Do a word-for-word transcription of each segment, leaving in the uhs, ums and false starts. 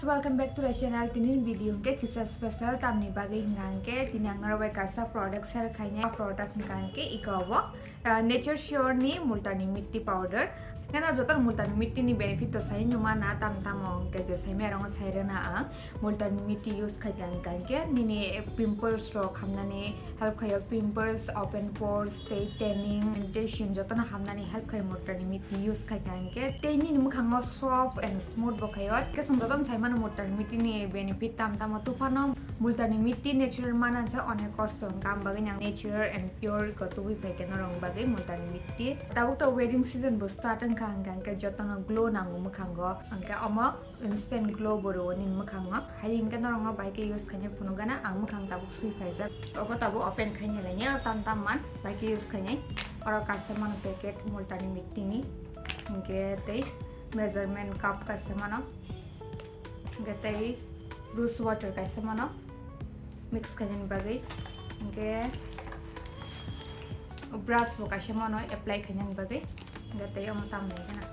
Welcome back to the channel. Tini video hwnkhe kisa special, tamni bagwi hwnkha hwnkhe tini ang norok bai kaisa product share khainai. Product hwnkha hwnkhe iko bo, ah, Nature Sure ni Multani Mitti powder. Nang joto Multani Mitti ni benefit to sai numa na tam tamo hwnkhe je sai merong sai rwna ang. Multani Mitti use khaikha hwnkha hwnkhe nini pimples rok hamnani help khaio, pimples, open pores, tei tanning, pigmentation jotono hamnani help khaio Multani Mitti use khaikha hwnkhe. Tei nini mwkhango soft and smooth bo khaio. Hwnkhe chwng jotono sai mano Multani Mitti ni benefit tam tamo, tei phano Multani Mitti natural manansa onek kosto hwnkha, am bagwi ang natural and pure ko tubui phaikha norok bagwi Multani Mitti. Tabuk to wedding season bo start wngkha hwnkha hwnkhe jotono glow nango mwkhango, hwnkhe omo instant glow bo rwo nini mwkhango. Hai hwnkhe norokno bai khe use khaina phunukgana ang mwkhang tabuk sui phaijak. Obo tabuk open khaina laini oro tam tam man bai khe use khainai. Oro kaisa mano packet Multani Mitti ni, hwnkhe tei measurement cup kaisa mano, hwnkhe tei rose water kaisa mano mix khainani bagwi, hwnkhe brush bo kaisa mano apply khainani bagwi, hwnkhe tei omo tam nai gana.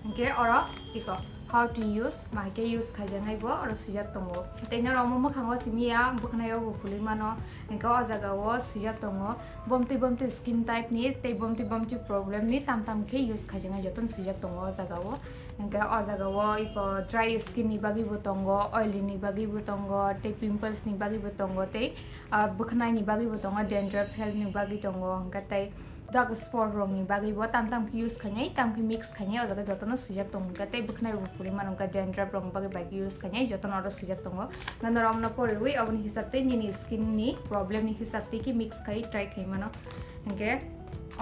Hwnkhe oro iko how to use, ma hai khe use khaijaknai bo oro swijak tongo. Tei norok omo mwkhango simi ya bwkhwnai o bo phulwi mano, hwnkhe o jaga o swijak tongo bomtwi bomtwi skin type ni tei bomtwi bomtwi problem ni tam tam khe use khaijaknai jotono swijak tongo o jaga o. Hwnkhe o jaga o iko dry skin ni bagwi bo tongo, oily ni bagwi bo tongo, tei pimples ni bagwi bo tongo, tei, ah, bwkhwnai ni bagwi bo tongo, dandruff help ni bagwi tongo, hwnkhe tei dark spot rok ni bagwi bo tam tam khe use khainai, tam khe mix khainai, o jaga jotono swijak tongo, hwnkhe tei bwkhwnai bo phulwi mano, hwnkhe dandruff rok ni bagwi bai khe use khainai, jotono oro swijak tongo. Hwnkhe norok omono poriwi oboni hisab tei nini skin ni problem ni hisab tei khe mix khai try khai mano. Hwnkhe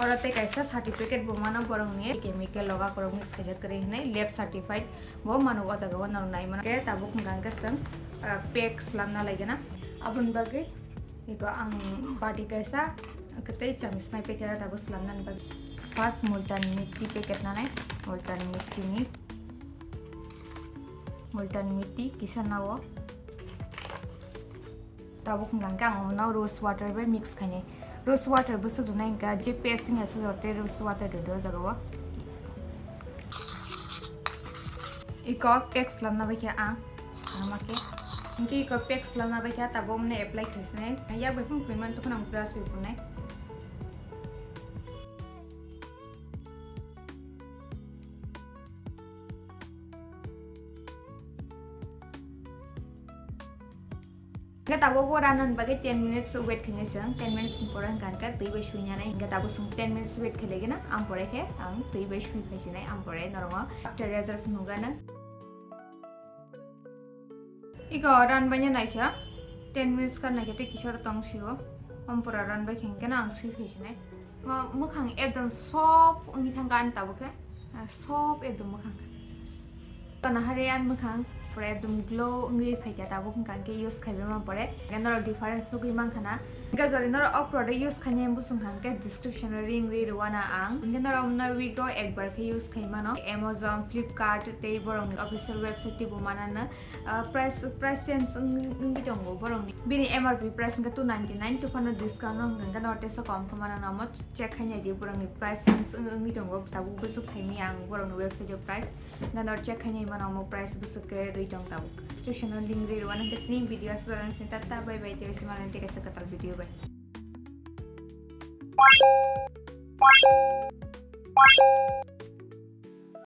oro tei kaisa certificate bo mano borokni chemical loga kwrwngwi khaijak kwrwi hwnwi lab certified bo mano o jaga o norok nai mano. Hwnkhe tabuk hwnkha hwnkhe chwng, ah, pack swlamna laigana. Aboni bagwi iko ang bati kaisa kwtwi chami snai pack khe tabuk swlamnani bagwi. First Multan Mitti packet nanai, Multan Mitti ni, Multan Mitti kisa nao. Tabuk hwnkha hwnkhe ang omono rose water bai mix khainai. Rose water bwswk rwnai hwnkha je paste wngya se jora tei rose water rwdi o jaga o. Iko pack swlamna bai khe ang, ang ma khe. Hwnkhe iko pack swlamna bai khe tabuk omono apply khai sinai. Yak bai phung phunui man tongkha ang brush bai phunai. Hwnkhe tabuk bo ranani bagwi ten minutes wait khainai chwng, ten minutes ni pore hwnkha hwnkhe twi bai sui nanai, hwnkhe tabuk chwng ten minutes wait khailai gana, ang pore khe ang twi bai sui phai sinai, ang pore norokno after result phunukgana. Iko ranbaina naikha, ten minutes kha naikha tei kisa oro tong sio, ampora ranbai khe hwnkhe no ang sui phai sinai. Ma mwkhang ekdom soft wngwi thangkha ani tabuk khe, ah, soft ekdom mwkhang. Kana hari ani mwkhang pura ekdom glow wngwi phaikha tabuk hwnkha hwnkhe use khaibai ma pore. Hwnkhe norok difference nugwi mankha na. Hwnkhe jodi norok o product use khainai bwswng hwnkhe description o link rwi rwna ang. Hwnkhe norok no week o ekbar khe use khai mano. Amazon, Flipkart tei borokni official website teibo manano. Ah, price, price change wng-, wngwi tongo borokni. Bini M R P price hwnkhe two ninety nine, tei phano discount no hwnkha hwnkhe no teisa kom khe mano namo check khai nai di borokni price change wng-, wngwi tongo tabuk bwswk saimanya ang borokni website o price hwnkhe no check khai nai mano omo price bwswk khe rwi tong tabuk. Description o link rwi rwna hwnkhe tini video aswk jora wngsi tata bye bye tei se manai tei kaisa kwtal video bai.